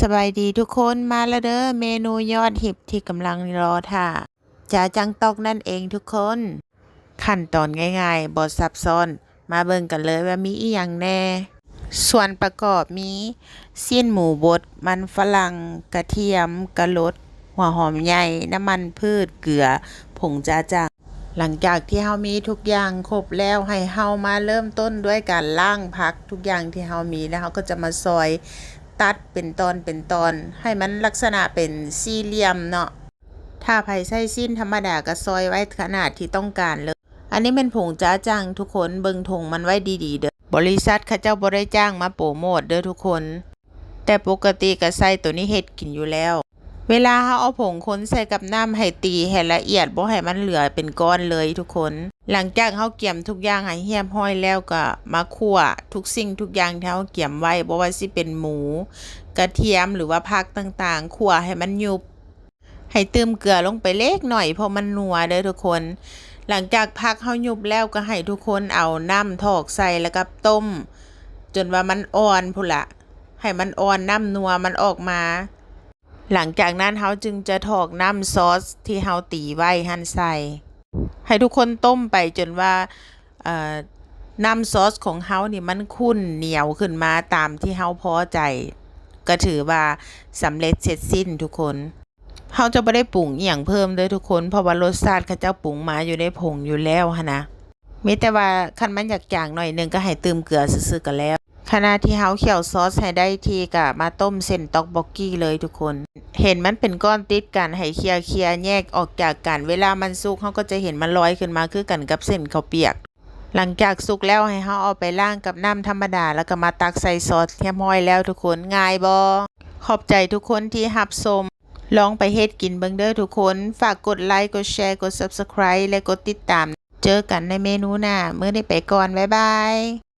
ສະບາຍດີທຸກຄົນ, ມາແລ້ວເດີ້ ເມນູຍອດຮິດທີ່ກຳລັງລໍຖ້າ ຈາຈັງຕອກນັ້ນເອງທຸກຄົນ. ຂັ້ນຕອນງ່າຍໆ ບໍ່ຊັບຊ້ອນ, ມາເບິ່ງກັນເລີຍວ່າມີອີ່ຫຍັງແດ່. ສ່ວນປະກອບມີ ຊີ້ນໝູບົດ, ມັນຝຣັ່ງ, ກະທຽມ, ກະລົດ, ຫົວຫອມໃຫຍ່, ນ້ຳມັນພືດ, ເກືອ, ຜົງຈາຈັງ. ຫຼັງຈາກທີ່ເຮົາມີທຸກຢ່າງຄົບແລ້ວ, ໃຫ້ເຮົາມາເລີ່ມຕົ້ນດ້ວຍການລ້າງຜັກທຸກຢ່າງທີ່ເຮົາມີ, ແລ້ວເຮົາກໍຈະມາຊອຍຕັດເປັນຕອນເປັນຕອນ ໃຫ້ມັນລັກສະນະເປັນສີ່ຫຼ່ຽມເນາະ. ຖ້າໃຜໃຊ້ຊີ້ນທຳມະດາກໍຊອຍໄວ້ຂະໜາດທີ່ຕ້ອງການເລີຍ. ອັນນີ້ແມ່ນຜົງຈາຈັງທຸກຄົນ, ເບິ່ງຖົງມັນໄວ້ດີໆເດີ້. ບໍລິສັດເຂົາເຈົ້າບໍ່ໄດ້ຈ້າງມາໂປຣໂມດເດີ້ທຸກຄົນ, ແຕ່ປົກກະຕິກໍໃຊ້ໂຕນີ້ເຮັດກິນຢູ່ແລ້ວ. ເວລາເຮົາເອົາຜົງຄົນໃສ່ກັບນ້ຳ ໃຫ້ຕີໃຫ້ລະອຽດ, ບໍ່ໃຫ້ມັນເຫຼືອເປັນກ້ອນເລີຍທຸກຄົນ. ຫຼັງຈາກເຮົາກຽມທຸກຢ່າງໃຫ້ຮຽບຮ້ອຍແລ້ວ, ກໍມາຂົ້ວທຸກສິ່ງທຸກຢ່າງທີ່ເຮົາກຽມໄວ້, ບໍ່ວ່າຊິເປັນໝູ, ກະທຽມ ຫຼືວ່າຜັກຕ່າງໆ, ຂົ້ວໃຫ້ມັນຫຍຸບ. ໃຫ້ຕື່ມເກືອລົງໄປເລັກໜ້ອຍ ເພາະມັນນົວເດີ້ທຸກຄົນ. ຫຼັງຈາກຜັກເຮົາຫຍຸບແລ້ວ ກໍໃຫ້ທຸກຄົນເອົານ້ຳຖອກໃສ່ ແລ້ວກໍຕົ້ມຈົນວ່າມັນອ່ອນພຸ້ນລະ, ໃຫ້ມັນອ່ອນ ນ້ຳນົວມັນອອກມາ. ຫຼັງຈາກນັ້ນເຮົາຈຶ່ງຈະຖອກນ້ຳຊອສທີ່ເຮົາຕີໄວ້ຫັ້ນໃສ່. ໃຫ້ທຸກຄົນຕົ້ມໄປຈົນວ່າ ເອີ ນ້ຳຊອສຂອງເຮົານີ້ມັນຂຸ້ນໜຽວຂຶ້ນມາຕາມທີ່ເຮົາພໍໃຈ, ກໍຖືວ່າສຳເລັດເສັດສິ້ນທຸກຄົນ. ເຮົາຈະບໍ່ໄດ້ປຸງອີ່ຫຍັງເພີ່ມເດີ້ທຸກຄົນ, ເພາະວ່າລົດຊາດເຂົາເຈົ້າປຸງມາຢູ່ໃນຜົງຢູ່ແລ້ວຫັ້ນນະ. ມີແຕ່ວ່າຄັນມັນຢາກຈາງໜ້ອຍໜຶ່ງ ກໍໃຫ້ຕື່ມເກືອຊື່ໆກໍແລ້ວ. ຂະນະທີ່ເຮົາຂ້ຽວຊອສໃຫ້ໄດ້ທີ່ ກໍມາຕົ້ມເສັ້ນຕັອກບອກກີ້ເລີຍທຸກຄົນ. ເຫັນມັນເປັນກ້ອນຕິດກັນ ໃຫ້ເຄຍໆແຍກອອກຈາກກັນ. ເວລາມັນສຸກ ເຮົາກໍຈະເຫັນມັນລອຍຂຶ້ນມາຄືກັນກັບເສັ້ນເຂົ້າປຽກ. ຫຼັງຈາກສຸກແລ້ວ ໃຫ້ເຮົາເອົາໄປລ້າງກັບນ້ຳທຳມະດາ ແລ້ວກໍມາຕັກໃສ່ຊອດຮຽບຮ້ອຍແລ້ວທຸກຄົນ. ງ່າຍບໍ່? ຂອບໃຈທຸກຄົນທີ່ຮັບຊົມ. ລອງໄປເຮັດກິນເບິ່ງເດີ້ທຸກຄົນ. ຝາກກົດໄລ, ກົດແຊ, ກົດ Subscribe ແລະ ກົດຕິດຕາມ. ເຈີກັນໃນເມນູໜ້າ. ມື້ນີ້ໄປກ່ອນ. ບາຍບາຍ.